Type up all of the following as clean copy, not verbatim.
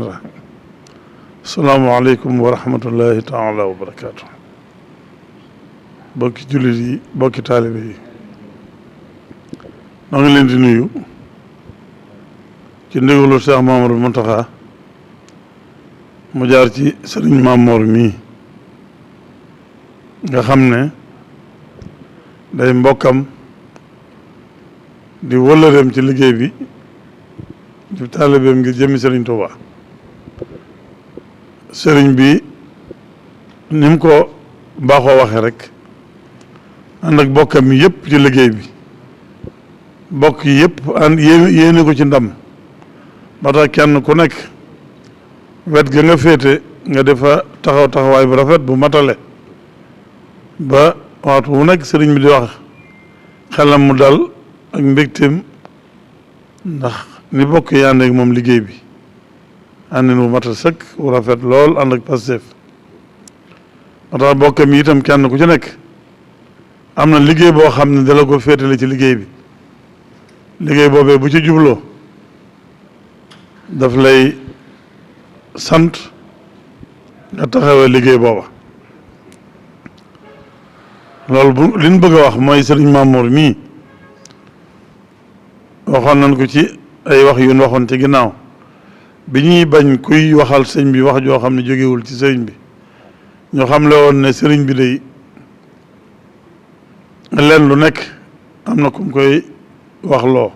rahim. Asalaamaaleykum wa rahmatullahi taala wa barakaatu. Bokki jullit yi, bokki taalibe yi, noo ngi leen di nuyu ci ndigalu Cheikh Mamadou Mountakha mu jaar ci sëriñ Mamor mii nga xam ne day mbokkam di wëllëreem ci liggéey bi di taalibeem ngir jëmmi sëriñ Touba. sëriñ bi ni mu ko baaxoo waxe rek ànd ak bokkam yi yëpp ci liggéey bi bokk yi yëpp ànd yéene ko ci ndam ba tax kenn ku nekk wet ga nga féete nga defa taxawaay bu rafet bu matale ba waxtu wu nekk sëriñ bi di wax xelam mu dal ak mbégteem ndax ni bokk yi ànd ak moom liggéey bi àndin bu matal sëkk bu rafet lool ànd ak Pastef ba tax bokkam yi itam kenn ku ci nekk am na liggéey boo xam ne dala ko féetale ci liggéey bi liggéey boobee bu ci jubloo daf lay sant nga taxawee liggéey booba loolu bu li ñu bëgg a wax mooy sëriñ Mamour mii waxoon nañ ko ci ay wax yu ñu waxoon ci ginnaaw bi ñuy bañ kuy waxal sëñ bi wax joo xam ne jógewul ci sëriñ bi ñu xam le woon ne sëriñ bi day leen lu nekk am na ku mu koy wax loo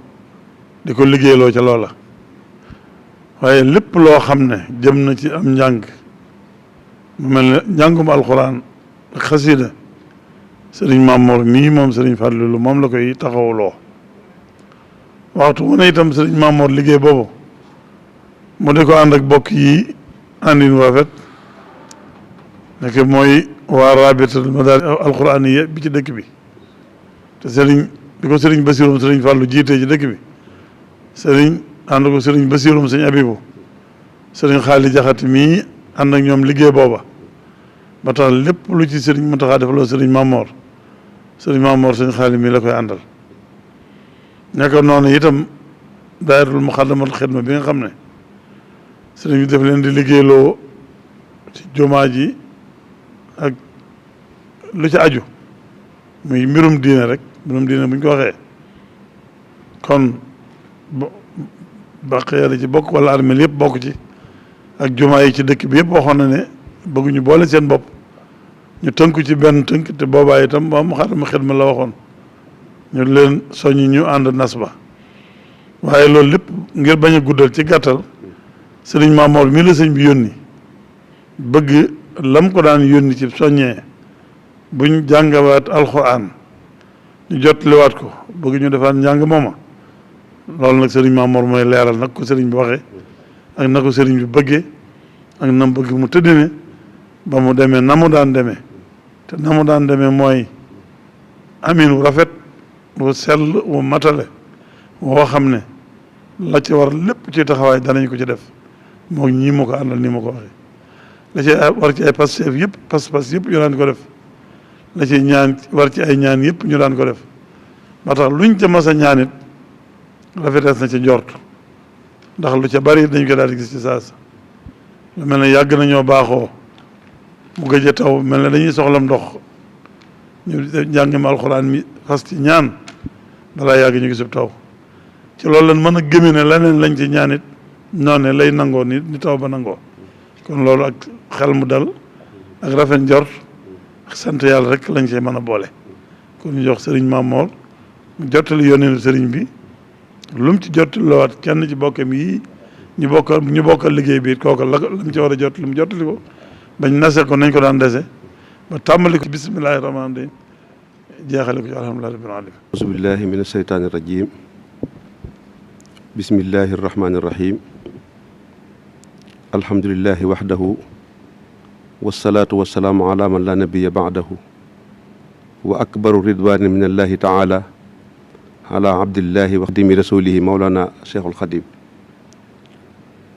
di ko liggéeyloo ca loola waaye lépp loo xam ne jëm na ci am njàng mu mel ne njàngum alxuraan ak xasida sëriñ Mamour mii moom sëriñ Fàllilu moom la koy taxawuloo waxtu wu ne itam sëriñ Mamour liggéey boobu mu di ko ànd ak bokk yi àndin wu rafet nekk mooy waa rabitul madaris alxuraaniya bi ci dëkk bi te sëriñ bi ko sëriñ Basirum sëriñ Fàllu jiitee ci dëkk bi sëriñ ànd ko sëriñ Basirum sëñ Abibu sëriñ Xaali Jaxate mii ànd ak ñoom liggéey booba ba tax lépp lu ci sëriñ Muntaxa defaloo sëriñ Mamoor sëñ Xaali mii la koy àndal nekk noonu itam daayiratul Muxaddamatul Xidma bi nga xam ne sëriñ bi def leen di liggéeyloo ci jumaa ji ak lu ci aju muy mbirum diine rek mbirum diine bu ñu ko waxee kon baqeera ci bokk wala armeel yëpp bokk ci ak jumaa yi ci dëkk bi yëpp waxoon na ne bëgguñu boole seen bopp ñu tënku ci benn tënk te boobaa itam ba Muxaddamatul Xidma la waxoon ñu leen soññ ñu ànd nas ba waaye loolu lépp ngir bañ a guddal ci gàttal sëriñ Mamoor mii la sëñ bi yónni bëgg lam ko daan yónni ci soññee buñ jàngawaat alxuraan ñu jottaliwaat ko bëgg ñu defaat njàng mooma loolu nag sëriñ Mamoor mooy leeral nag ko sëriñ bi waxee ak na ko sëriñ bi bëggee ak na mu bëgg mu tëddine ba mu demee na mu daan demee te na mu daan demee mooy amin wu rafet wu sell wu matale woo xam ne la ci war lépp ci taxawaay danañ ko ci def moo ñii ma ko àndal nii ma ko waxee la ci war ci ay Pastef yëpp pas-pas yëpp ñu daan ko def la ci ñaan war ci ay ñaan yëpp ñu daan ko def ba tax luñ ca mas a ñaan it rafetees na ca njort ndax lu ca bari dañ ko daal di gis ci saasa lu mel ne yàgg nañoo baaxoo mu gëj a taw mel ne dañuy soxlam ndox ñu njàngim alxuraan mi fas ci ñaan balaa yàgg ñu gisub taw ci loolu lan mën a gëme ne leneen lañ ci ñaan it noonu lay nangoo ni taw ba nangoo kon loolu ak xel mu dal ak rafet njort ak sant yàlla rek lañ cee mën a boole kon ñu jox sëriñ Mamoor mu jottali yónneelu sëriñ bi lu mu ci jottali loowaat kenn ci bokkam yi ñu bokkal liggéey bi kooku la mu ci war a jottali mu jottali ko bañ nase ko nañ ko daan dese ba tàmbali ko ci bismillahi rahmaani rahim jeexale ko ci alhamdulillahi rabbil alamin auzu billahi min asheytaani rajim bismillahi rahmaani rahim alhamdulillahi waxdahu wasalaatu wasalaamu ala man la nabiya baadahu wa akbaru ridwaani min allahi taala ala abdillahi wa xadimi rasulihi mawlana cheikhul xadim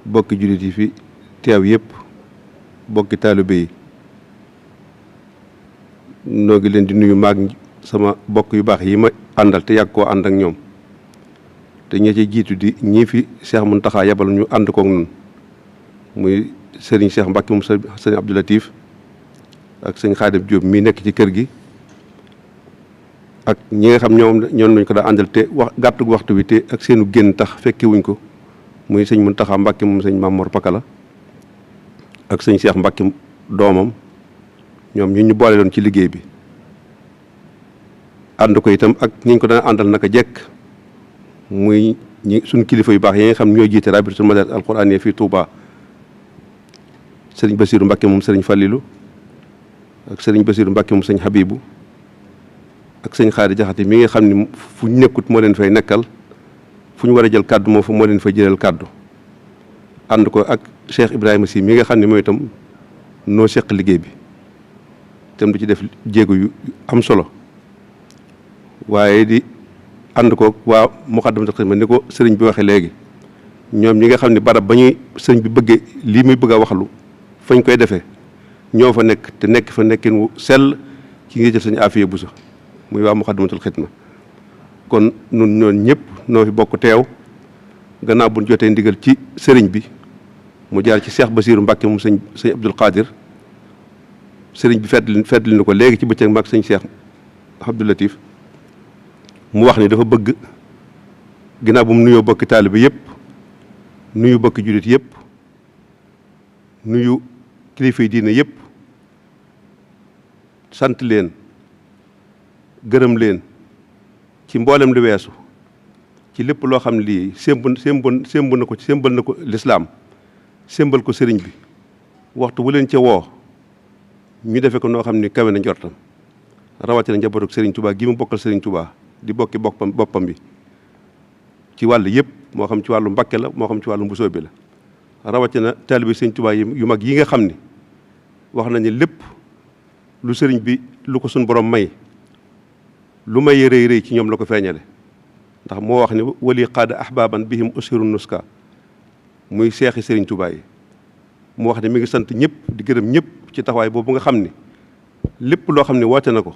bokki jullit yi fi teew yëpp bokki taalibe yi noo ngi leen di nuyu maag sama bokk yu baax yi ma àndal te yàgg koo ànd ak ñoom te ñi ci jiitu di ñii fi Cheikh Mountakha yabal ñu ànd kook nun muy sëriñ Cheikh Mbacke moom sëriñ Abdou Latif ak sëñ Xaadim Diop mii nekk ci kër gi ak ñi nga xam ñoom lañ ko daa àndal te gàttu waxtu bi te ak seenu génn tax fekke wuñ ko muy sëñ Muntaxa Mbacke moom sëñ Mamor Pakala ak sëñ Cheikh Mbacke doomam ñoom ñu boole doon ci liggéey bi ànd ko itam ak ñi ñu ko daan àndal naka jekk muy suñ kilifa yu baax yi nga xam ñoo jiite rabitatul madaris alquraaniyya fii Touba sëriñ Basiiru Mbacke moom sëriñ Fallilu ak sëriñ Basiiru Mbacke moom sëñ Habibu ak sëñ Xaari Jaxate mi nga xam ni fu ñu nekkut moo leen fay nekkal fu ñu war a jël kàddu moo leen fay jëlal kàddu ànd ko ak Cheikh Ibrahima Sy mi nga xam ne mooy itam noo seq liggéey bi itam du ci def jéego yu am solo waaye di ànd ko waa Muxaddamatul Xidma ni ko sëriñ bi waxee léegi ñoom ñi nga xam ne barab ba ñuy sëriñ bi bëggee lii muy bëgg a waxlu fañ koy defee ñoo fa nekk te nekk fa nekkin wu sell ci ngi jël sëñ Afiya Buso muy waa Muxaddamatul Xidma kon nun ñoon ñëpp noo fi bokk teew gannaaw buñ jotee ndigal ci sëriñ bi mu jaar ci Cheikh Basiiru Mbàkke moom sëñ Abdul Qadir sëriñ bi feddli ni ko léegi ci bëccëg mag sëñ Cheikh Abdou Latif mu wax ni dafa bëgg ginnaaw bu mu nuyoo bokki taalibe yëpp nuyu bokki jullit yëpp nuyu kilifa yi diine yëpp sant leen gërëm leen ci mboolem lu weesu ci lépp loo xam ne lii sémbal na ko lislaam sémbal ko sëriñ bi waxtu bu leen ca woo ñu defe ko noo xam ni kawe na njortam rawatina njabootu sëriñ Touba gi mu bokkal sëriñ Touba di bokki boppam bi ci wàll yëpp moo xam ci wàllu Mbakke la moo xam ci wàllu Mbusoo bi la rawatina taalibe sëriñ Touba yu mag yi nga xam ni wax nañu lépp lu sëriñ bi lu ko suñ borom may lu may rëy rëy ci ñoom la ko feeñale ndax moo wax ni wali qaada ahbaban bihim usiru nuska muy seexi sëriñ Touba yi mu wax ne mi ngi sant ñëpp di gërëm ñëpp ci taxawaay boobu nga xam ni lépp loo xam ne woote na ko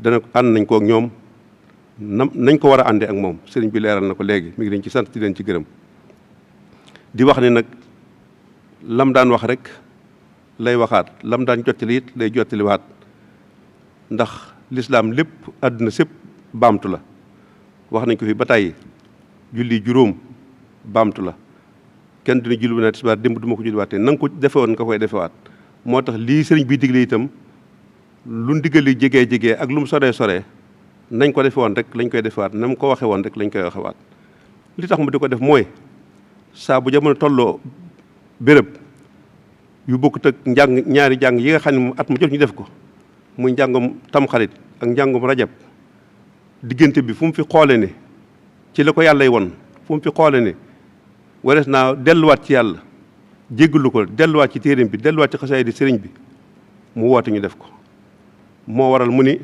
dana ànd nañ ko ak ñoom nañ ko war a àndee ak moom sëriñ bi leeral na ko léegi mi ngi leen ci sant di leen ci gërëm di wax ne nag lam daan wax rek lay waxaat lam daan jottali it lay jottaliwaat ndax lislaam lépp àdduna sépp baamtu la wax nañ ko fi ba tàyyi julli juróom baamtu la kenn dina julli bu ne tisbaar démb du ma ko julliwaatee na nga ko defewoon nga koy defewaat moo tax lii sëriñ bi digle itam lu ndigal li jegee ak lu mu soree nañ ko defe woon rek lañ koy defewaat na mu ko waxe woon rek lañ koy waxewaat li tax mu di ko def mooy saa bu jamono tolloo béréb yu bokkut ak ñaari jàng yi nga xam ne at mu jot ñu def ko muy njàngum tamxarit ak njàngum rajab diggante bi fu mu fi xoole ne ci la ko yàllay won fu mu fi xoole ne warees naa delluwaat ci yàlla jéggalu ko delluwaat ci téeréem bi delluwaat ci xasaay di sëriñ bi mu woote ñu def ko moo waral mu ni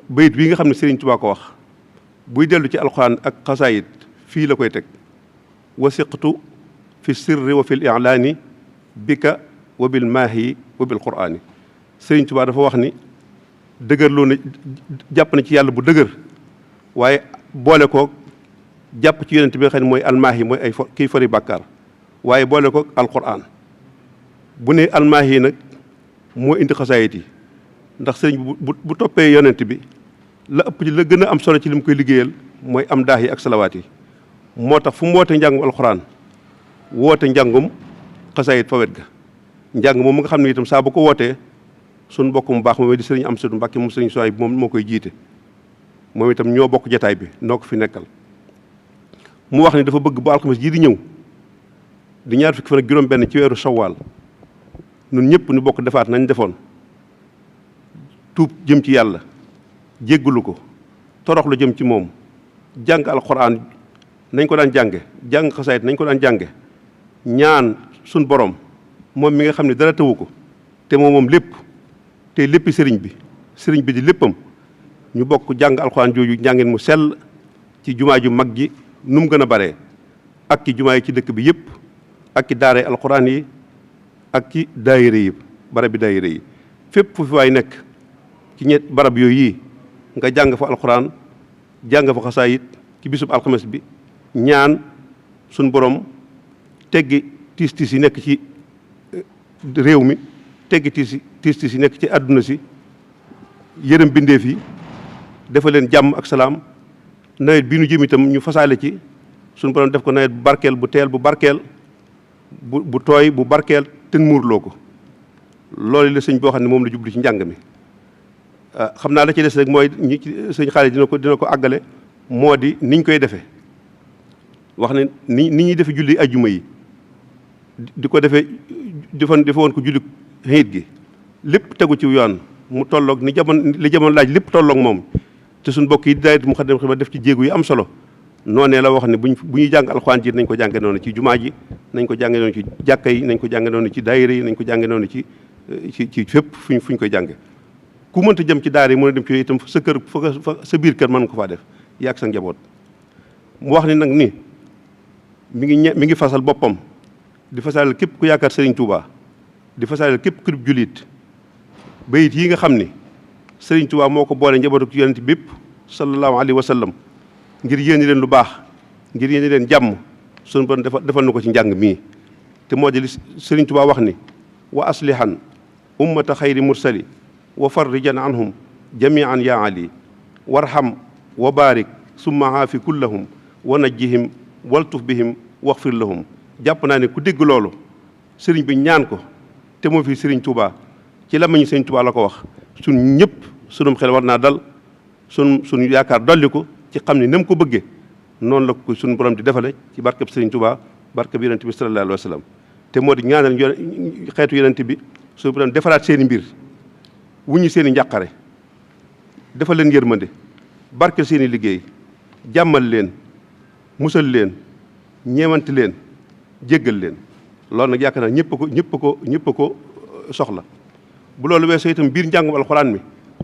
bayit bii nga xam ne sëriñ Tuubaa ko wax buy dellu ci alxuraan ak xasaayit fii la koy teg wasiqtu fi sirri wa fil i'laani bika wa bil maahi wa bil quraani sëriñ Tuubaa dafa wax ni dëgër loo na jàpp na ci yàlla bu dëgër waaye boole ko jàpp ci yonent bi nga xam ne mooy almaahi mooy ay kii fari bàkkaar waaye boole ko alquran bu ne almaahi nag moo indi xasaayit yi ndax sëriñ bu toppee yonent bi la ëpp ci la gën a am solo ci li mu koy liggéeyal mooy am daax yi ak salawaat yi moo tax fu mu woote njàngum alquran woote njàngum xasaayit fa wet ga njàng moom mu nga xam ne itam saa bu ko wootee suñ bokk mu baax moom di sëriñ Amsadu Mbàkke moom sëriñ Suwayb moom moo koy jiite moom itam ñoo bokk jataay bi noo ko fi nekkal mu wax ni dafa bëgg bu alxames jii di ñëw di ñaar fukki fan ak juróom benn ci weeru sawaal ñun ñëpp ñu bokk defaat nañ defoon tuub jëm ci yàlla jéggalu ko toroxlu jëm ci moom jàng alxuraan nañ ko daan jànge jàng xasaayit nañ ko daan jànge ñaan suñ borom moom mi nga xam ne dara tëwu ko te moom lépp te léppi sëriñ bi di léppam ñu bokk jàng alxuraan jooju njàngin mu sell ci jumaa ju mag ji nu mu gën a baree ak ci jumaa yi ci dëkk bi yëpp ak ci daare alxuraan yi ak ci daayira yi barab bi daayira yi fépp fu fi waay nekk ci ñett barab yooyu yi nga jàng fa alxuraan jàng fa xasaayit ci bisub alxames bi ñaan suñ borom teggi tiis yi nekk ci réew mi teggi tiis yi nekk ci àdduna si yërëm bindeef yi dafa leen jàmm ak salaam nawet bi nu jëm itam ñu fasaale ci suñu borom def ko nawet bu barkeel bu teel bu barkeel bu tooy bu barkeel te muurloo ko loolu la sëñ boo xam ne moom la jublu ci njàng mi xam naa la ci des rek mooy ñi sëñ xaalis dina ko àggale moo di niñ koy defee wax ne ni ñuy defe julli ajjuma yi di ko defee defe woon ko julli xiit gi lépp tegu ci yoon mu tolloog li jamono laaj lépp tolloog moom te suñ mbokk yi daayira Moukhaddamatoul Khidma def ci jéego yu am solo noonee la wax ne bu ñuy jàng alxuraan ji nañ ko jànge noonu ci jumaa ji nañ ko jànge noonu ci jàkka yi nañ ko jànge noonu ci daayira yi nañ ko jànge noonu ci fépp fuñ koy jànge ku mënta jëm ci daara yi mën a dem ci itam sa kër fa sa biir kër mën nga ko faa def yàgg sa njaboot mu wax ni nag ni mi ngi fasal boppam di fasal képp ku yaakaar Serigne Touba di fasal képp ku jullit bayit yi nga xam ni Serigne Touba moo ko boole njabootu ci yonent bépp sallallahu alayhi wa sallam ngir yéene leen lu baax ngir yéene leen jàmm sunu borom defal na ko ci njàng mii te moo di li Serigne Touba wax ni wa aslihan ummata xayri mursali wa farrijan anhum jamian ya ali warham wa barik summa aafi kullahum wa najjihim waltuf bihim waxfir lahum jàpp naa ne ku dégg loolu sëriñ bi ñaan ko te moo fi Serigne Touba ci lamañu Serigne Touba la ko wax sun ñëpp sunum xel war naa dal sun yaakaar dolli ko ci xam ne na mu ko bëggee noonu la ko suñu borom di defale ci barkeb Serigne Touba barkeb yonent bi sallallahu alayhi wa sallam te moo di ñaanal xeetu yonent bi suñu borom defaraat seen i mbir wuñu seen i njàqare defal leen yërmande barkeel seen i liggéey jàmmal leen musal leen ñeewante leen jéggal leen loolu nag yaakaar naa ñëpp ko soxla bu loolu weesoo itam biir njàngum alxuraan mi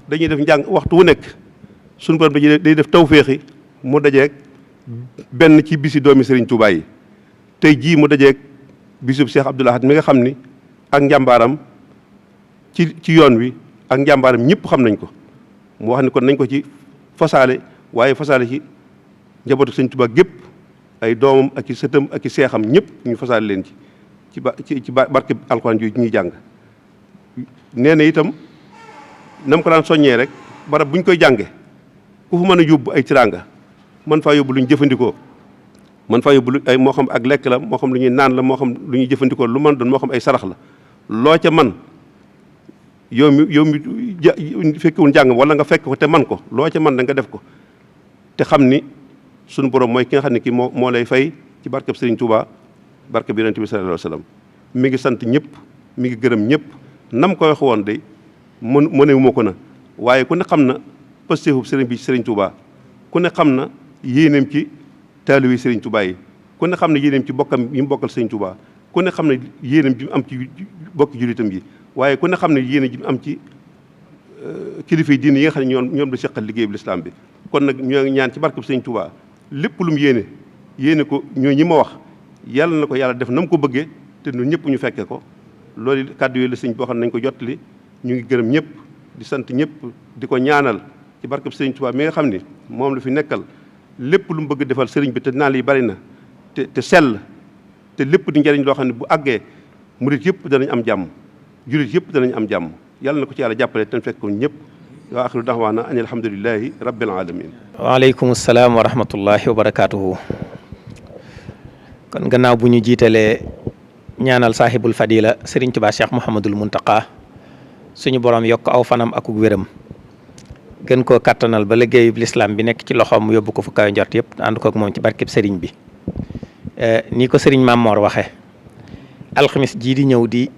dañuy def njàng waxtu wu nekk suñu borom day def tawféexi mu dajeeg benn ci bisi doomi Serigne Touba yi tey jii mu dajeeg bisub Cheikh Abdoul Ahad mi nga xam ni ak njàmbaaram ci yoon wi ak njàmbaaram ñëpp xam nañ ko mu wax ni kon nañ ko ci fasaale waaye fasaale ci njabootu Serigne Touba gépp ay doomam ak i sëtam ak i seexam ñëpp ñu fasaale leen ci barke alxuraan ju ñuy jàng nee na itam nam ko daan soññee rek barab bu ñu koy jànge ku fa mën a yóbbu ay tiraanga man faa yóbbu lu ñu jëfandikoo man faa yóbbu ay moo xam ak lekk la moo xam lu ñuy naan la moo xam lu ñuy jëfandikoo lu mën doon moo xam ay sarax la loo ca man yow mi fekkewul njàng wala nga fekk ko te man ko loo ca man da nga def ko te xam ni sunu borom mooy ki nga xam ne kii moo lay fay ci barkeb Serigne Touba barkeb yonent bi sallallahu alayhi wa sallam mi ngi sant ñëpp mi ngi gërëm ñëpp nam ko wax woon de mënewuma ko na waaye ku ne xam na pasteefu Serigne bi Serigne Touba ku ne xam na yéeneem ci taalibe Serigne Touba yi ku ne xam ne yéeneem ci bokkam yi mu bokkal Serigne Touba ku ne xam ne yéeneem ji mu am ci bokki jullitam yi waaye ku ne xam ne yéene ji mu am ci kilifa yi diine yi nga xam ne ñoom la seqal liggéey bu lislaam bi kon nag ñoo ngi ñaan ci barkeb Serigne Touba lépp lu mu yéene ko ñoo ñi ma wax yàlla na ko yàlla def na mu ko bëggee te ñun ñëpp ñu fekke ko loolu kàddu yooyu la sëñ boo xam ne nañ ko jottali ñu ngi gërëm ñëpp di sant ñëpp di ko ñaanal ci barkeb Serigne Touba mi nga xam ni moom la fi nekkal lépp lu mu bëgg defal sëriñ bi te naan yi bari na te sell te lépp di njëriñ loo xam ne bu àggee murit yëpp danañ am jàmm julit yëpp danañ am jàmm yàlla na ko ci yàlla jàppale te fekk ko ñëpp wa axiru daxwaana an alhamdulilahi rabbil alamin waaleykum salaam wa rahmatullahi wa barakaatuhu. kon gannaaw bu ñu jiitalee ñaanal saaxibul fadila Serigne Touba Cheikh Mouhamadul Muntaqa suñu borom yokk aw fanam akuk wéram gën koo kattanal ba liggéeyub lislaam bi nekk ci loxoom mu yóbbu ko fu kaw njort yëpp ànd kook moom ci barkeb Serigne bi nii ko Serigne Mamor waxe alxamis jii di ñëw di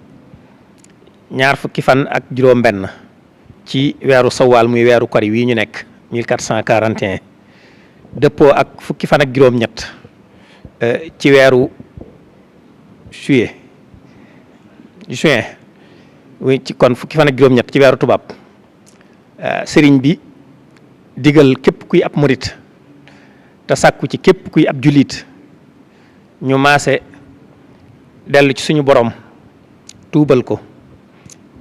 ñaar fukki fan ak juróom-benn ci weeru sawaal muy weeru kori wii ñu nekk 1441 dëppoo ak fukki fan ak juróom-ñett ci weeru juin ci kon fukki fan ak juróom-ñett ci weeru tubaab sëriñ bi digal képp kuy ab murit te sàkku ci képp kuy ab julit ñu maase dellu ci suñu borom tuubal ko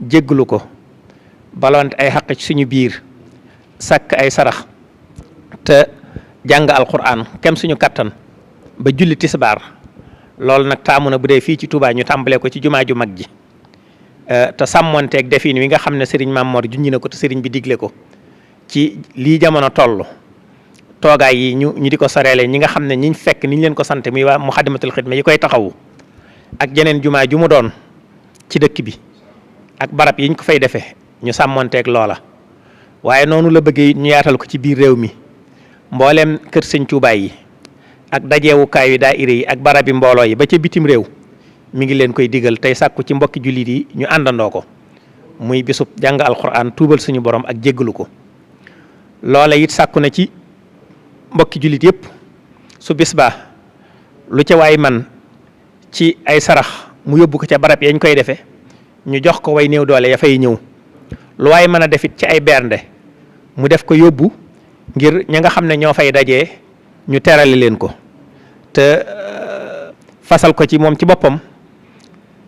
jéggalu ko balonte ay xaq ci suñu biir sàkk ay sarax te jàng alquran kem suñu kattan ba julli tisbaar loolu nag taamu na bu dee fii ci Touba ñu tàmbale ko ci jumaa ju mag ji te sàmmonteeg defin wi nga xam ne sëriñ Mamor junñi na ko te sëriñ bi digle ko ci lii jamono toll toogaay yi ñu di ko soreele ñi nga xam ne ñiñ fekk niñ leen ko sant muy waa Muxaddamatul Xidma yi koy taxawu ak jeneen jumaa ju mu doon ci dëkk bi ak barab yiñ ko fay defee ñu sàmmonteeg loola waaye noonu la bëggee ñu yaatal ko ci biir réew mi mbooleem kër sëñ Tuubaa yi ak dajeewukaay yu daayira yi ak barabi mbooloo yi ba ca bitim réew mi ngi leen koy digal tey sàkku ci mbokki jullit yi ñu àndandoo ko muy bisub jàng alquran tuubal suñu borom ak jéggalu ko loola it sàkku na ci mbokki jullit yëpp su bis baa lu ca waay man ci ay sarax mu yóbbu ko ca barab yañ koy defee ñu jox ko way néew doole ya fay ñëw lu waay mën a defit ci ay bernde mu def ko yóbbu ngir ña nga xam ne ñoo fay dajee ñu terale leen ko te fasal ko ci moom ci boppam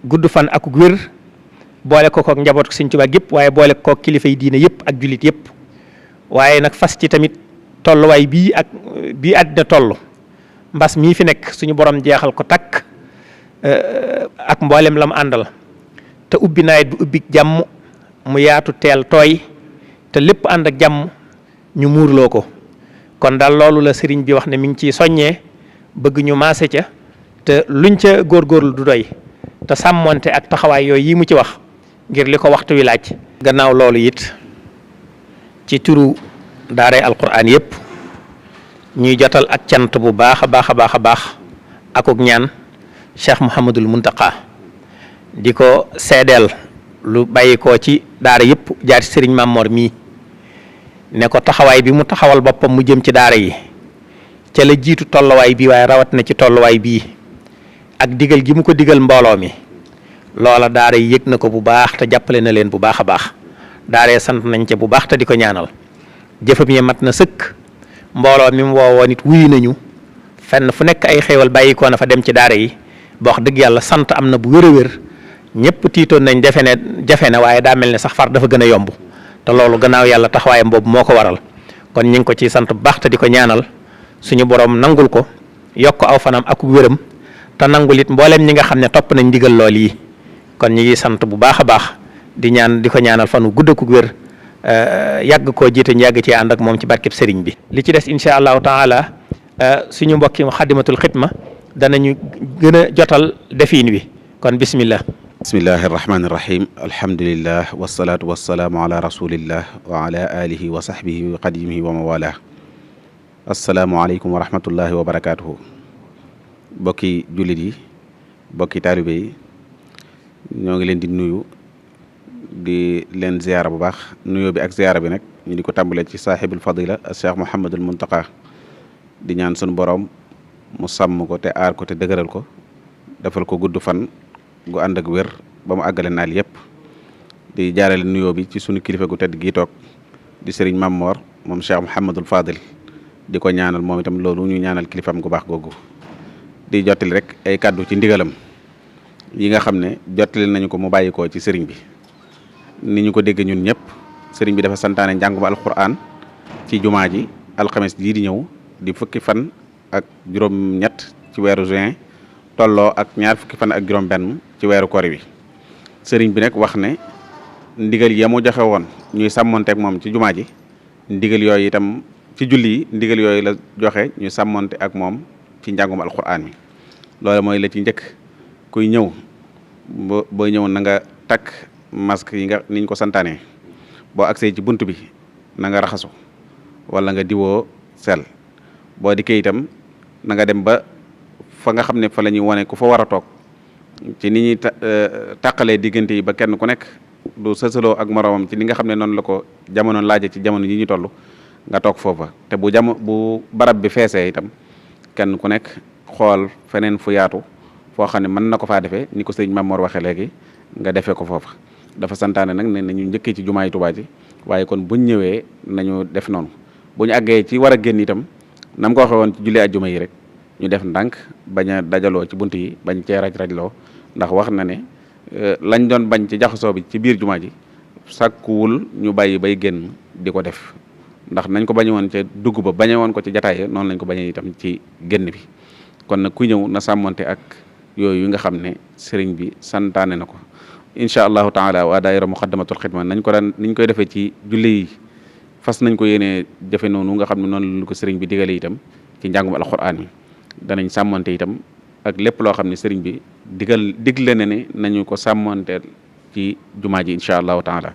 gudd fan ak wér boole ko kook njaboot ko Sëñ Tuubaa gépp waaye boole ko kook kilifa yi diine yëpp ak jullit yëpp waaye nag fas ci tamit tolluwaay bii àddina toll mbas mii fi nekk suñu borom jeexal ko takk ak mboolem la mu àndal te ubbi nawet bi ubbi jàmm mu yaatu teel tooy te lépp ànd ak jàmm ñu muurloo ko kon daal loolu la sëriñ bi wax ne mi ngi ciy soññee bëgg ñu maase ca te luñ ca góorgóorlu du doy te sàmmonte ak taxawaay yooyu yi mu ci wax ngir li ko waxtu wi laaj. gannaaw loolu it ci turu daaray alquran yëpp ñuy jotal ak cant bu baax a baax a baax a baax akuk ñaan Cheikh Mouhamadul Muntaqa di ko seedeel lu bàyyi ko ci daara yëpp jaar ci sëriñ Mamor mii ne ko taxawaay bi mu taxawal boppam mu jëm ci daara yi ca la jiitu tolluwaay bii waaye rawat na ci tolluwaay bii ak digal gi mu ko digal mbooloo mi loola daara yi yëg na ko bu baax te jàppale na leen bu baax a baax daaree sant nañ ca bu baax te di ko ñaanal jëfam yi mat na sëkk mbooloo mi mu woowoo nit wuyu nañu fenn fu nekk ay xéewal bàyyi ko na fa dem ci daara yi ba wax dëgg yàlla sant am na bu wér a wér ñëpp tiitoon nañ jafe na waaye daa mel ne sax far dafa gën a yomb te loolu gannaaw yàlla taxawaayam boobu moo ko waral kon ñu ngi ko ciy sant bu baax te di ko ñaanal suñu borom nangul ko yokk aw fanam ak wéram te nangul it mboolem ñi nga xam ne topp nañ ndigal lool yi kon ñu ngi sant bu baax a baax di ko ñaanal fanu gudd ak wér yàgg koo jiite ñu yàgg ci ànd ak moom ci barkeb sëriñ bi. li ci des incha allahu taala suñu mbokki Muxaddamatul Xidma danañu gën a jotal defiin wi kon bismillah. bismillahi irrahmani irrahim alhamdulillah wasalaatu wasalaamu ala rasulillah wa ala alihi wa sahbihi wa qadimihi wa mawala asalaamualeykum wa rahmatullahi wa barakatuhu bokki jullit yi bokki taalibe yi ñoo ngi leen di nuyu di leen ziyaara bu baax nuyoo bi ak ziyaara bi nag ñu di ko tàmbale ci saaxibul fadila cheikh Mouhamadul Muntaqa di ñaan sunu borom mu sàmm ko te aar ko te dëgëral ko defal ko gudd fan gu ànd ak wér ba mu àggale naal yëpp di jaarale nuyoo bi ci sunu kilifa gu tedd gii toog di sëriñ Mamor moom Cheikh Mouhamadul Fadil di ko ñaanal moom itam loolu ñu ñaanal kilifam gu baax googu di jottali rek ay kàddu ci ndigalam yi nga xam ne jottali nañu ko mu bàyyi ko ci sëriñ bi ni ñu ko dégg ñun ñëpp sëriñ bi dafa santaane njàngum alquran ci jumaa ji alxames jii di ñëw di fukki fan ak juróom-ñett ci weeru juin tolloo ak ñaar fukki fan ak juróom-benn ci weeru kori wi sëriñ bi nag wax ne ndigal ya mu joxe woon ñuy sàmmonte ak moom ci jumaa ji ndigal yooyu itam ci julli yi ndigal yooyu la joxe ñuy sàmmonte ak moom ci njàngum alquran mi loolu mooy la ci njëkk kuy ñëw boo ñëw na nga takk masque yi nga niñ ko santaane boo agsee ci bunt bi na nga raxasu wala nga diwoo sel boo dikkee itam na nga dem ba fa nga xam ne fa la ñuy wane ku fa war a toog ci ni ñuy tàqalee diggante yi ba kenn ku nekk du sësaloo ak moroomam ci li nga xam ne noonu la ko jamono laaje ci jamono yi ñu toll nga toog foofa te bu barab bi feesee itam kenn ku nekk xool feneen fu yaatu foo xam ne mën na ko faa defee ni ko sëriñ Mamor waxee léegi nga defee ko foofa dafa santaane nag ne nañu njëkkee ci jumaay Tuubaa ji waaye kon buñ ñëwee nañu def noonu bu ñu àggee ci war a génn itam nam ko waxee woon ci julli ajjuma yi rek ñu def ndànk bañ a dajaloo ci bunt yi bañ cee raj-rajloo ndax wax na ne lañ doon bañ ci jaxasoo bi ci biir jumaa ji sàkkuwul ñu bàyyi bay génn di ko def ndax nañ ko bañe woon ca dugg ba bañe woon ko ci jataay noonu lañ ko bañee itam ci génn bi kon nag ku ñëw na sàmmonte ak yooyu nga xam ne sëriñ bi santaane na ko incha allahu taala waa daayira muqaddamatul xidma niñ koy defee ci julli yi fas nañ ko yéene jafe noonu nga xam ne noonu lu ko sëriñ bi digale itam ci njàngum alxuraan yi danañ sàmmante itam ak lépp loo xam ne sëriñ bi digle na ne nañu ko sàmmanteel ci jumaa ji incha allahu taala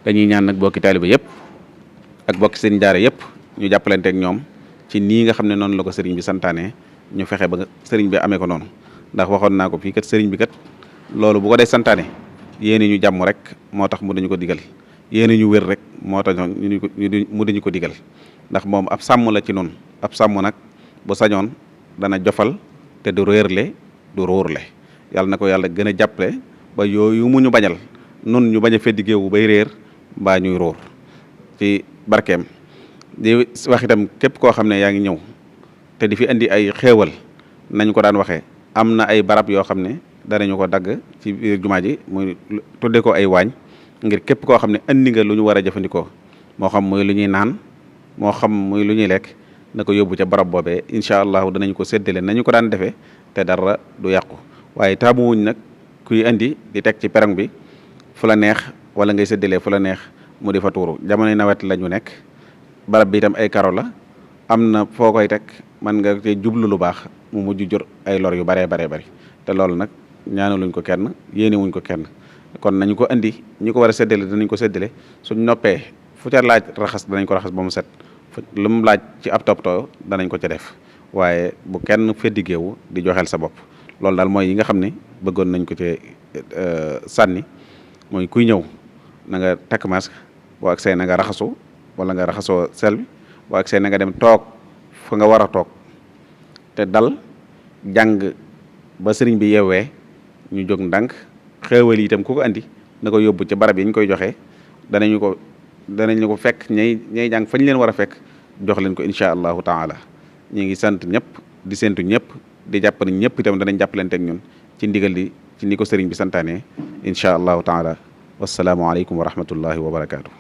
dañuy ñaan nag bokki taaliba yëpp ak bokki seen daara yëpp ñu jàppalanteeg ñoom ci nii nga xam ne noonu la ko sëriñ bi santaane ñu fexe ba sëriñ bi amee ko noonu ndax waxoon naa ko fii kat sëriñ bi kat loolu bu ko dee santaane yéene ñu jàmm rek moo tax mu dañu ko digal yéene ñu wér rek moo tax mu dañu ko digal ndax moom ab sàmm la ci noonu ab sàmm nag bu sañoon dana jofal te du réerle du róorle yàlla na ko yàlla gën a jàppale ba yooyu mu ñu bañal nun ñu bañ a feddi géewu bay réer mbaa ñuy róor ci barkeem di wax itam képp koo xam ne yaa ngi ñëw te di fi indi ay xéewal nañ ko daan waxee am na ay barab yoo xam ne danañu ko dagg ci biir jumaa ji muy tudde ko ay waañ ngir képp koo xam ne andi nga lu ñu war a jëfandikoo moo xam muy lu ñuy naan moo xam muy lu ñuy lekk na ko yóbbu ca barab boobee incha allahu danañ ko séddale nañu ko daan defee te dara du yàqu waaye taamuwuñ nag kuy indi di teg ci perong bi fu la neex wala ngay séddalee fu la neex mu di fa tuuru jamonoy nawet la ñu nekk barab bi itam ay karo la am na foo koy teg man nga cee jublu lu baax mu mujj jur ay lor yu baree bari te loolu nag ñaanaluñ ko kenn yéenewuñ ko kenn kon nañu ko andi ñi ko war a séddale danañ ko séddale suñ noppee fu ca laaj raxas danañ ko raxas ba mu set lu mu laaj ci ab toppatoo danañ ko ca def waaye bu kenn feddigeewu di joxeel sa bopp loolu daal mooy yi nga xam ne bëggoon nañ ko ci sànni mooy kuy ñëw na nga takk masque boo agsee na nga raxasu wala nga raxasoo sel bi boo agsee na nga dem toog fa nga war a toog te dal jàng ba sëriñ bi yeewee ñu jóg ndànk xéewal yi itam ku ko andi na ko yóbbu ci barab yi ñu koy joxe danañu ko fekk ñay jàng fañ leen war a fekk jox leen ko incha allahu taala ñu ngi sant ñëpp di séntu ñëpp di jàpp ne ñëpp itam danañ jàppalante ak ñun ci ndigal li ci ni ko sëriñ bi santaane incha allahu taala wasalaamualeykum wa rahmatullahi wa barakaatu.